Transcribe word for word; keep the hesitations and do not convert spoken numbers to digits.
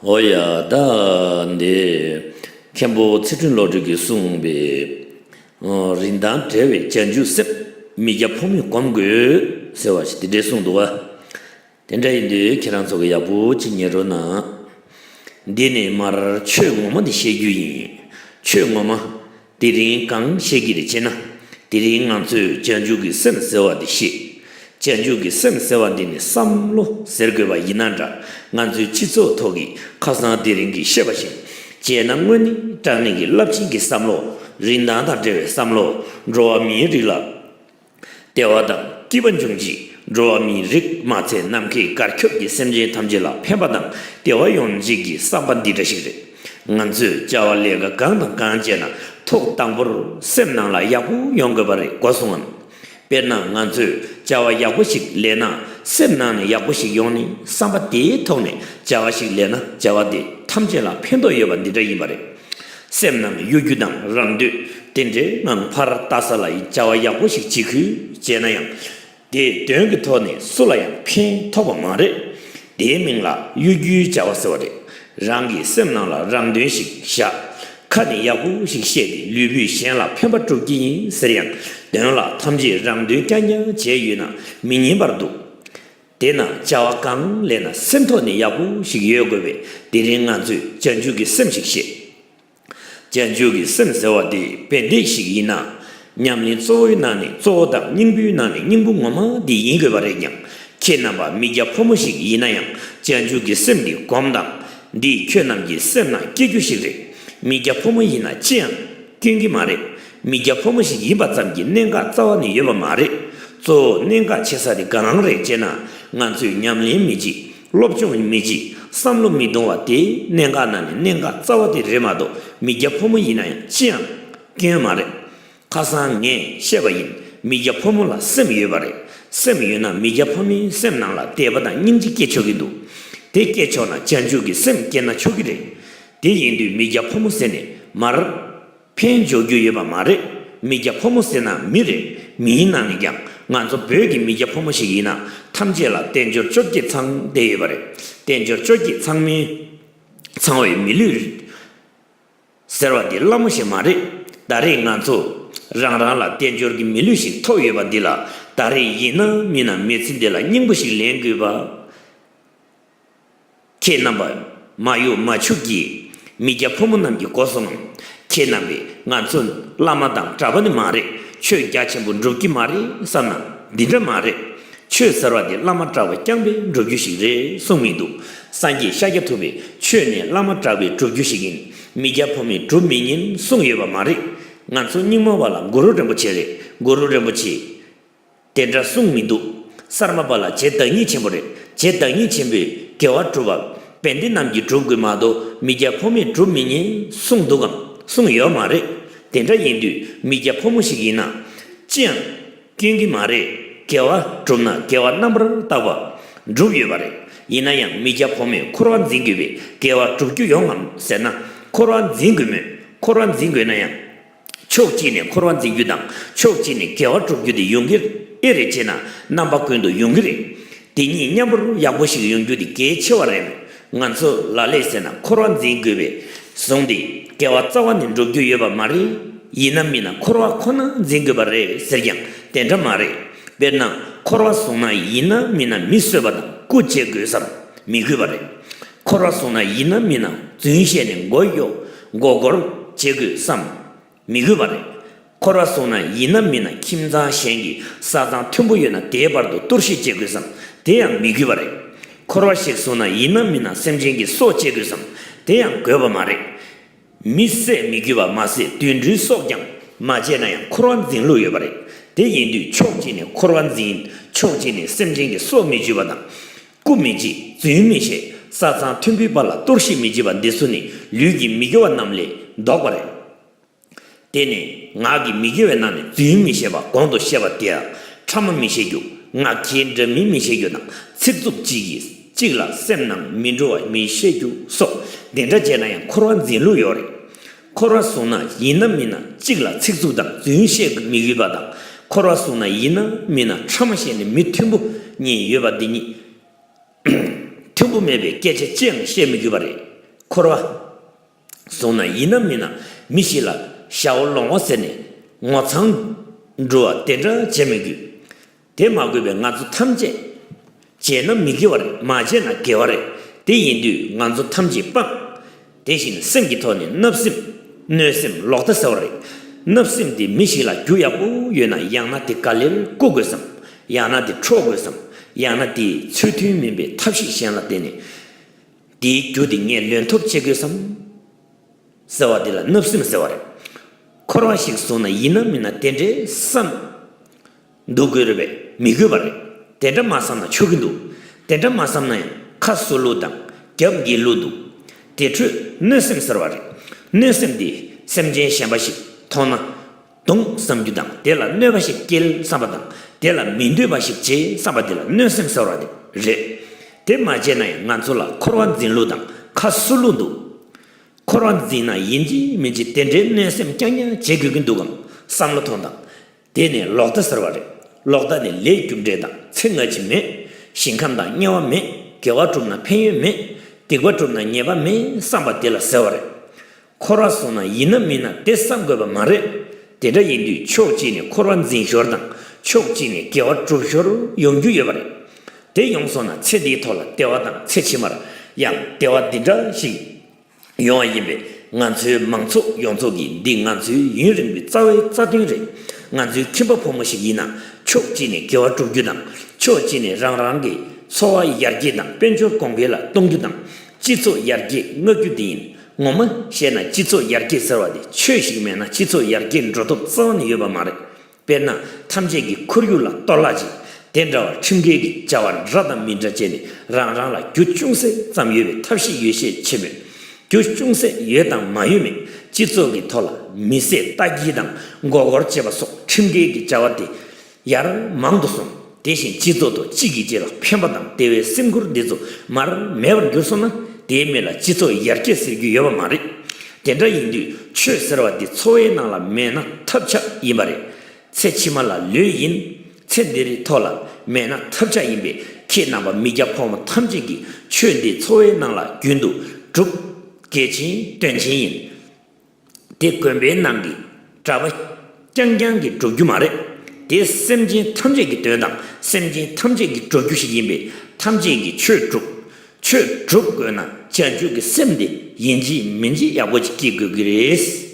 འོ་ཡ། ད་འདི་མཁན་པོ་ཚེ་སྒྲོན་བློ་གྲོས་ཀྱིས་གསུངས་པའི་ཨ་རིན་ཐང་བྲལ་བའི་བྱང་ཆུབ་སེམས་མི་རྒྱ་ཕོ་མོས་སྒོམ་དགོས་ཟེར་བ་ཞིག་དེ་འདྲས་གསུངས་འདུག་བ། དེ་འདྲ་ཡིན་དུས་ཁྱེད་རང་ཚོ་གི་ཡག་པོ་ཅིག་ཉན་རོགས་གནང་། འདི་ནི་མར་ཆོས་ངོ་མ་འདི་བཤད་རྒྱུ་ཡིན། ཆོས་ངོ་མ། དེ་རིང་གང་བཤད་ཀྱི་རེད་ཅེ་ན། དེ་རིང་ང་ཚོས་བྱང་ཆུབ་ཀྱི་སེམས་ཟེར་བ་འདི་བཤད། བྱང་ཆུབ་ཀྱི་སེམས་ཟེར་བ་འདི་ནི་བསམ་བློ་ཟེར་དགོས་པ་ཡིན་ན་འདྲ། ང་ཚོའི་སྤྱི་ཚོགས་ཐོག་གི་ཁ་སང་དེ་རིང་གི་བཤད་པ་བཞིན། བྱས་ན་དངོས་གནས་དྲང་གནས་ཀྱི་རླབས་ཆེན་གྱི་བསམ་བློ། རིན་ཐང་དང་བྲལ་བའི་བསམ་བློ། འགྲོ་བ་མིའི་རིགས་ལ་བདེ་བ་དང་སྐྱིད་པ་འབྱུང་ཆེད། འགྲོ་བ་མིའི་རིགས་མ་ཚད་ནམ་མཁའི་གར་ཁྱབ་ཀྱི་སེམས་ཅན་ཐམས་ཅད་ལ་ཕན་པ་དང་བདེ་བ་ཡོང་ཆེད་ཀྱི་བསམ་པ་འདི་འདྲ་ཞིག་རེད། ང་ཚོས་བྱ་བ་ལས་ཀ་གང་དང་གང་བྱས་ན་ཐོག་དང་པོར་སེམས་ནང་ལ་ཡག་པོ་ཡོང་དགོས་པ་རེད་གོ་སོང་ངམ། དཔེར་ན་ང་ཚོས་བྱ་བ་ཡག་པོ་ཞིག་ལས་ན་སེམས་ནང་ནས་ཡག་པོ་ཞིག་ཡོང་ནས་བསམ་པ་དེའི་ཐོག་ནས་བྱ་བ་ཞིག་ལས་ན་བྱ་བ་དེ་ཐམས་ཅད་ལ་ཕན་ཐོགས་ཡོད་པ་འདི་འདྲ་ཡིན་པ་རེད། སེམས་ནང་གཡོ་སྒྱུ་དང་རང་འདོད་དེ་འདྲའི་ངང་ཕར་ལྟ་ས་ལ་ཡི་བྱ་བ་ཡག་པོ་ཞིག་བྱེད་ཁུལ་བྱས་ན་ཡང་། དེའི་དོན་གྱི་ཐོག་ནས་སུ་ལ་ཡང་ཕན་ཐོགས་པ་མ་རེད། དེའི་མིང་ལ་གཡོ་སྒྱུའི་བྱ་བ་ཟེར་བ་རེད། རང་གི་སེམས་ནང་ལ་རང་དོན་ཞིག་བཞག་ཁ་ནས་ཡག་པོ་ཞིག་བཤད་དེ་ལུས་པོས་གཞན་ལ་ཕན་པ་སྒྲུབ་ཀྱི་ཡིན་ཟེར་ཡང་དོན་ལ་ཐམས་ཅད་རང་དོན་རྐྱང་རྐྱང་བྱས་ཡོད་ན་མི་ཉན་པར་འདུག་དེས་ན་བྱ་བ་གང་ལས་ན་སེམས་ཐོག་ནས་ཡག་པོ་ཞིག་ཡོད་དགོས་པས་དེ་རིང་ང་ཚོས་བྱང་ཆུབ་ཀྱི་སེམས་ཤིག་བཤད། བྱང་ཆུབ་ཀྱི་སེམས་ཟེར་བ་དེ་དཔེ་འདེགས་ཤིག་ཡིན་ན། ཉམས་ལེན་གཙོ་བོའི་ནང་ནས་གཙོ་བོ་དང་སྙིང་པོའི་ནང་ནས་སྙིང་པོ་ངོ་མ་དེ་ཡིན་དགོས་པ་རེད་ཀྱང་། ཁྱེད་རྣམ་པ་མི་སྐྱ་ཕོ་མོ་ཞིག་ཡིན་ན་ཡང་བྱང་ཆུབ་ཀྱི་སེམས་འདི་སྒོམ་དང་། འདིས་ཁྱོད་རྣམས་ཀྱི་སེམས་ནང་སྐྱེ་རྒྱུ་ཞིག་རེད། མི་སྐྱ་ཕོ་མོ་ཡིན་ན་ཅི་ཡང་སྐྱོན་གྱི་མ་རེད། མི་སྐྱ་ཕོ་མོ་ཞིག་ཡིན་པ་ཙམ་གྱིས་གནད་འགག་རྩ་བ་ནས་ཡོད་པ་མ་རེད། གཙོ་བོ་གནད་འགག་ཆེ་ས་དེ་ག་རང་རེད་ཅེ་ན། ང་ཚོས་ཉམས་ལེན་མི་བྱེད། སློབ་སྦྱོང་མི་བྱེད། བསམ་བློ་མི་གཏོང་བ་དེ་གནད་འགག་ནང་ནས་གནད་འགག་རྩ་བ་དེ་རེད་མ་གཏོགས་མི་སྐྱ་ཕོ་མོ་ཡིན་ན་ཡང་ཅི་ཡང་སྐྱོན་མ་རེད། ཁ་སང་ངས་བཤད་པ་ཡིན། མི་སྐྱ་ཕོ་མོ་ལ་སེམས་ཡོད་པ་རེད། སེམས་ཡོད་ན་མི་སྐྱ་ཕོ་མོའི་སེམས་ནང་ལ་དད་པ་དང་སྙིང་རྗེ་སྐྱེ་ཆོག་གི་འདུག་དེ་སྐྱེ་ཆོག་ན་བྱང་ཆུབ་ཀྱི་སེམས་སྐྱེ་ན་ཆོག་གི་རེད། དེ་ཡིན་དུས་མི་སྐྱ་ཕོ་མོ་ཟེར་ནས་མར། ཕན་འབྱོར་རྒྱུ་ཡོད་པ་མ་རེད། མི་སྐྱ་ཕོ་མོ་ཟེར་ན་མི་རེད། མིའི་ནང་ནས་ཀྱང་ང་ཚོ་བོད་ཀྱི་མི་སྐྱ་ཕོ་མོ་ཞིག་ཡིན་ན་ཐམས་ཅད་ལ་དལ་འབྱོར་བཅོ་བརྒྱད་ཚང་བསྡད་ཡོད་པ་རེད། དལ་འབྱོར་བཅོ་བརྒྱད་ཚང་མིན། ཚང་བའི་མི་ལུས་ཟེར་བ་འདི་སླ་མོ་ཞིག་མ་རེད། ད་རེས་ང་ཚོ་རང་རང་ལ་དལ་འབྱོར་གྱི་མི་ལུས་ཤིག་ཐོབ་ཡོད་པ་འདི་ལ་ད་རེས་ཡིན་ན་མིན་ན་མི་ཚེ་འདི་ལ་སྙིང་པོ་ཞིག་ལེན་དགོས་པ། ཁྱེད་རྣམ་པ། མ་གཡོ་མ་འཕྱུགས་ཀྱི། མི་སྐྱ་ཕོ་མོ་རྣམས་ཀྱིས་གོ་སོང་ངམ། ཁྱེད་རྣམ་པས་ང་ཚོ་བླ་མ་དང་གྲྭ་པ་ནི་མ་རེད། ཆོས་རྒྱ་ཆེན་པོ་སྒྲུབ་ཀྱི་མ་རེད་བསམ་ན་འདི་འདྲ་མ་རེད། ཆོས་ཟེར་བ་འདི་བླ་མ་གྲྭ་པ་རྐྱང་པས་སྒྲུབ་རྒྱུ་ཞིག་རེད་གསུངས་མི་འདུག་སངས་རྒྱས་ཤཱཀྱ་ཐུབ་པས་ཆོས་ནི་བླ་མ་གྲྭ་པས་སྒྲུབ་རྒྱུ་ཞིག་ཡིན། མི་སྐྱ་ཕོ་མོས་སྒྲུབ་མི་ཉན་གསུངས་ཡོད་པ་མ་རེད། ང་ཚོ་རྙིང་མ་བ་ལ་གུ་རུ་རིན་པོ་ཆེ་རེད། གུ་རུ་རིན་པོ་ཆེས། དེ་འདྲ་གསུངས་མི་འདུག་གསར་མ་པ་ལ་རྗེ་བདག་ཉིད་ཆེན་པོ་རེད། རྗེ་བདག་ཉིད་ཆེན་པོས་དགེ་བ་སྒྲུབ་པ་བན་དེ་རྣམས་ཀྱིས་སྒྲུབ་དགོས་མ་གཏོགས་མི་སྐྱ་ཕོ་མོས་སྒྲུབ་མི་ཉན་གསུངས་འདུག་གམ། གསུངས་ཡོད་མ་རེད། དེ་འདྲ་ཡིན་དུས་མི་སྐྱ་ཕོ་མོ་ཞིག་ཡིན་ན་ཅི་ཡང་སྐྱོན་གྱི་མ་རེད། དགེ་བ་སྒྲུབ་ན་དགེ་བ་རྣམ་པར་དག་པ་སྒྲུབ་ཡོད་པ་རེད། ཡིན་ན་ཡང་མི་སྐྱ་ཕོ་མོས་འཁོར་བ་འཛིན་དགོས་པས་དགེ་བ་སྒྲུབ་རྒྱུ་ཡོང་ངམ་ཟེར་ན་འཁོར་བ་འཛིན་དགོས་མོད། འཁོར་བ་འཛིན་དགོས་ན་ཡང་། ཕྱོགས་གཅིག་ནས་འཁོར་བ་འཛིན་རྒྱུ་དང་ཕྱོགས་གཅིག་ནས་དགེ་བ་སྒྲུབ་རྒྱུ་དེ་ཡོང་གི་ཨེ་རེད་ཅེ་ན་རྣམ་པ་ཀུན་ཏུ་ཡོང་གི་རེད། དེ་གཉིས་མཉམ་པོར་ཡག་པོ་ཞིག་ཡོང་རྒྱུ་དེ་གལ་ཆེ་བ་རེད། ང་ཚོ་ལ་ལས་ཟེར་ན་འཁོར་བ་འཛིན་དགོས་པས་བཟུང་སྟེ་དགེ་བ་རྩ་བ་ནས་འགྲུབ་རྒྱུ་ཡོད་པ་མ་རེད། ཡིན་ན་མིན་ན་འཁོར་བ་ཁོ་ན་འཛིན་དགོས་པ་རེད་ཟེར་ཀྱང་དེ་འདྲ་མ་རེད། དཔེར་ན་འཁོར་བ་བཟུང་ན་ཡིན་ན་མིན་ན་མི་གསོད་པ་དང་རྐུ་བྱེད་དགོས་སམ་མི་དགོས་པ་རེད། འཁོར་བ་བཟུང་ན་ཡིན་ན་མིན་ན་རྫུན་བཤད་ནས་མགོ་གཡོག་མགོ་སྐོར་བྱེད་དགོས་སམ། མི་དགོས་པ་རེད། འཁོར་བ་བཟུང་ན་ཡིན་ན་མིན་ན་ཁྱིམ་ཚང་གཞན་གྱི་ས་གཙང་མཐོན་པོ་ཡོད་ན་དེའི་བར་དུ་གཏོར་བཤིག་བྱེད་དགོས་སམ། དེ་ཡང་མི་དགོས་པ་རེད། འཁོར་བ་ཞིག་བཟུང་ན་ཡིན་ན་མིན་ན་སེམས་ཅན་གྱི་སྲོག་བཅད་དགོས་སམ། དེ་ཡང་དགོས་པ་མ་རེད། མི་བསད་མི་དགོས་པ་མ་ཟད་དུད་འགྲོའི་སྲོག་ཀྱང་མ་བཅད་ན་ཡང་འཁོར་བ་འཛིན་ལུགས་ཡོད་པ་རེད། དེ་ཡིན་དུས་ཕྱོགས་གཅིག་ནས་འཁོར་བ་འཛིན་ཕྱོགས་གཅིག་ནས་སེམས་ཅན་གྱི་སྲོག་མི་གཅོད་པ་དང་། རྐུ་མི་བྱེད་རྫུན་མི་བཤད་ས་གཙང་མཐོན་པོའི་བར་ལ་གཏོར་བཤིག་མི་བྱེད་པ་འདི་ཚོ་ནི་ལུས་ཀྱི་མི་དགེ་བ་རྣམས་ལས་ལྡོག་པ་རེད། དེ་ནས་ངག་གི་མི་དགེ་བའི་ནང་ནས་རྫུན་མི་བཤད་པ་གོང་དུ་བཤད་པ་དེ་ཡང་ཕྲ་མ་མི་བཤད་རྒྱུ། ངག་འཁྱལ་འདྲ་མིན་མི་བཤད་རྒྱུ་དང་ཚིག་རྩུབ་གཅིག་གིས་གཅིག་ལ་སེམས་ནང་མི་འགྲོ་བ་མི་བཤད་རྒྱུ་སོགས་འདི་འདྲ་བྱས་ན་ཡང་འཁོར་བ་འཛིན་ལུགས་ཡོད་རེད། འཁོར་བ་བཟུང་ན་ཡིན་ན་མིན་ན་གཅིག་ལ་ཚིག་རྩུབ་དང་རྫུན་བཤད་མི་དགོས་པ་དང་། འཁོར་བ་བཟུང་ན་ཡིན་ན་མིན་ན་ཕྲ་མ་བཤད་ནས་མི་མཐུན་པོ་གཉིས་ཡོད་པ་འདི་གཉིས། མཐུན་པོ་མེད་པའི་སྐད་ཆ་ཅི་ཡང་བཤད་མི་དགོས་པ་རེད། འཁོར་བ་བཟུང་ན་ཡིན་ནམ་མིན་ན་མི་ཞིག་ལ་ཞའོ་ལོང་བ་ཟེར་ནས་ངོ་ཚ་འགྲོ་བ་དེ་འདྲ་བྱེད་མི་དགོས། དེ་མ་དགོས་པའི་ང་ཚོ་ཐམས་ཅད་བྱས་ན་མི་དགེ་བ་རེད། མ་བྱས་ན་དགེ་བ་རེད། དེ་ཡིན་དུས་ང་ཚོ་ཐམས་ཅད་སྤངས། དེ་བཞིན་སེམས་ཀྱི་ཐོག་ནས་བརྣབ་སེམས། གནོད་སེམས། ལོག་ལྟ་ཟེར་བ་རེད། བརྣབ་སེམས་དེ་མི་ཞིག་ལ་རྒྱུ་ཡག་པོ་ཡོད་ན་ཡང་ན་དེ་ག་ལེར་བཀོལ་དགོས་སམ། ཡང་ན་དེ་འཕྲོག་དགོས་སམ། ཡང་ན་དེའི་ཚུལ་མཐུན་མིན་པའི་ཐབས་ཤེས་གཞན་ལ་བརྟེན་ནས་དེའི་རྒྱུ་དེ་ངས་ལེན་ཐབས་བྱེད་དགོས་སམ། ཟེར་བ་དེ་ལ་བརྣབ་སེམས་ཟེར་བ་རེད། འཁོར་བ་ཞིག་བཟུང་ན་ཡིན་ན་མིན་ན་དེ་འདྲའི་བསམ་འདུག་དགོས་རེད་པས། མི་དགོས་པ་རེད། དེ་འདྲ་མ་བསམ་ན་ཆོག་གི་འདུག་དེ་འདྲ་མ་བསམ་ན་ཡང་ཁ་སུ་ལུག་དང་རྒྱབ་འགེལ་ལུག་འདུག་དེ་འཕྲོས་གནོད་སེམས་ཟེར་བ་རེད། གནོད་སེམས་དེ་སེམས་ཅན་གཞན་པ་ཞིག་མཐོང་ན་གདོང་བསམ་རྒྱུ་དང་། དེ་ལ་གནོད་པ་ཞིག་སྐྱེལ་བསམ་པ་དང་། དེ་ལ་མི་འདོད་པ་ཞིག་བྱེད་བསམ་པ་དེ་ལ་གནོད་སེམས་ཟེར་བ་དེ་རེད། དེ་མ་བྱས་ན་ཡང་ང་ཚོ་ལ་འཁོར་བ་འཛིན་ལུགས་དང་ཁ་སུ་ལུག་འདུག་འཁོར་བ་འཛིན་ན་ཡིན་གཅིག་མིན་གཅིག་དེ་འདྲའི་གནོད་སེམས་རྐྱང་རྐྱང་བྱེད་དགོས་ཀྱི་འདུག་གམ་བསམ་བློ་ཐོངས་དང་། དེ་ནི་ལོག་ལྟ་ཟེར་བ་རེད། ལོག་ལྟ་ནི་ལས་རྒྱུ་འབྲས་དང་ཚེ་སྔ་ཕྱི་མེད། ཞིང་ཁམས་དང་དམྱལ་བ་མེད། དགེ་བ་བསྒྲུབས་ན་ཕན་ཡོན་མེད། སྡིག་པ་བསྒྲུབས་ན་ཉེས་པ་མེད་བསམ་པ་དེ་ལ་ཟེར་བ་རེད། འཁོར་བ་བཟུང་ན་ཡིན་ན་མིན་ན་དེ་བསམ་དགོས་པ་མ་རེད། དེ་འདྲ་ཡིན་དུས་ཕྱོགས་གཅིག་ནས་འཁོར་བ་འཛིན་ཞོར་དང་ཕྱོགས་གཅིག་ནས་དགེ་བ་སྒྲུབ་ཞོར་ཡོང་རྒྱུ་ཡོད་པ་རེད། དེ་ཡོང་སོང་ན་ཚེ་འདིའི་ཐོག་ལ་བདེ་བ་དང་ཚེ་ཕྱི་མར་ཡང་བདེ་བ་འདི་འདྲ་ཞིག་ཡོང་བ་ཡིན་པས། ང་ཚོའི་མང་ཚོགས་ཡོངས་རྫོགས་ཀྱིས་འདི་ང་ཚོའི་ཡུན་རིང་པོའི་རྩ་བའི་རྩ་དོན་རེད། ང་ཚོའི་ཁྱིམ་པ་ཕོ་མོ་ཞིག་ཡིན་ན་ཕྱོགས་གཅིག་ནས་དགེ་བ་སྒྲུབ་རྒྱུ་དང་ཕྱོགས་གཅིག་ནས་རང་རང་གི་འཚོ་བ་ཡར་རྒྱས་དང་དཔལ་འབྱོར་གོང་འཕེལ་ལ་གཏོང་རྒྱུ་དང་། སྤྱི་ཚོགས་ཡར་རྒྱས་མངའ་རྒྱུ་དེ་ཡིན། ངོ་མ་བཤད་ན་སྤྱི་ཚོགས་ཡར་རྒྱས་ཟེར་བ་དེ་ཆོས་ཤིག་མེད་ན་སྤྱི་ཚོགས་ཡར་རྒྱས་འགྲོ་ཐབས་རྩ་བ་ནས་ཡོད་པ་མ་རེད། དཔེར་ན་ཐམས་ཅད་ཀྱི་ཁོར་ཡུག་ལ་གཏོར་བརླག་ཅིང་། དེ་འདྲ་བར་ཁྲིམས་འགལ་གྱི་བྱ་བ་འདྲ་དང་མི་འདྲ་བྱས་ནས་རང་རང་ལ་རྒྱུ་ཅུང་ཟད་ཙམ་ཡོད་པའི་ཐབས་ཤེས་ཡོ་བྱད་ཆེན་པོས། རྒྱུ་ཅུང་ཟད་ཡོད་དང་མ་ཡོད་མེད། སྤྱི་ཚོགས་ཀྱི་ཐོག་ལ་མི་བསད་ལྟ་འགྱེལ་དང་མགོ་སྐོར་བྱེད་པ་སོགས་ཁྲིམས་འགལ་གྱི་བྱ་བ་དེ་ཡར་མང་དུ་སོང་། དེ་བཞིན་སྤྱི་ཚོགས་ཐོག་གཅིག་གིས་གཅིག་ལ་ཕན་པ་དང་བདེ་བའི་སེམས་ཁུར་འདི་ཚོ་མར་མེད་པར་གྱུར་སོང་ན་དེའི་མི་ལ་སྤྱི་ཚོགས་ཡར་རྒྱས་ཟེར་རྒྱུ་ཡོད་པ་མ་རེད། དེ་འདྲ་ཡིན་དུས་ཆོས་ཟེར་བ་འདི་འཚོ་བའི་ནང་ལ་མེད་ན་ཐབས་ཆག་ཡིན་པ་རེད། ཚེ་ཕྱི་མ་ལ་ལོས་ཡིན། ཚེ་འདིར་ཐོག་ལ་མེད་ན་ཐབས་ཆག་ཡིན་པས། ཁྱེད་རྣམ་པ་མི་སྐྱ་ཕོ་མོ་ཐམས་ཅད་ཀྱིས་ཆོས་འདི་འཚོ་བའི་ནང་ལ་རྒྱུན་དུ་སྒྲུབ། གལ་ཆེན་དོན་ཆེན་ཡིན། དེ་དགོན་པའི་ནང་གི་གྲྭ་པ་རྐྱང་རྐྱང་གིས་སྒྲུབ་རྒྱུ་མ་རེད། དེ་སེམས་ཅན་ཐམས་ཅད་ཀྱི་དོན་དང་སེམས་ཅན་ཐམས་ཅད་ཀྱིས་སྒྲུབ་རྒྱུ་ཞིག་ཡིན་པས་ཐམས་ཅད་ཀྱིས་ཆོས་སྒྲུབ། ཆོས་སྒྲུབ་དགོས་ན་བྱང་ཆུབ་ཀྱི་སེམས་དེ་ཡིན་གཅིག་མིན་གཅིག་ཡག་པོ་ཅིག་སྐྱེ་དགོས་ཀྱི་རེད།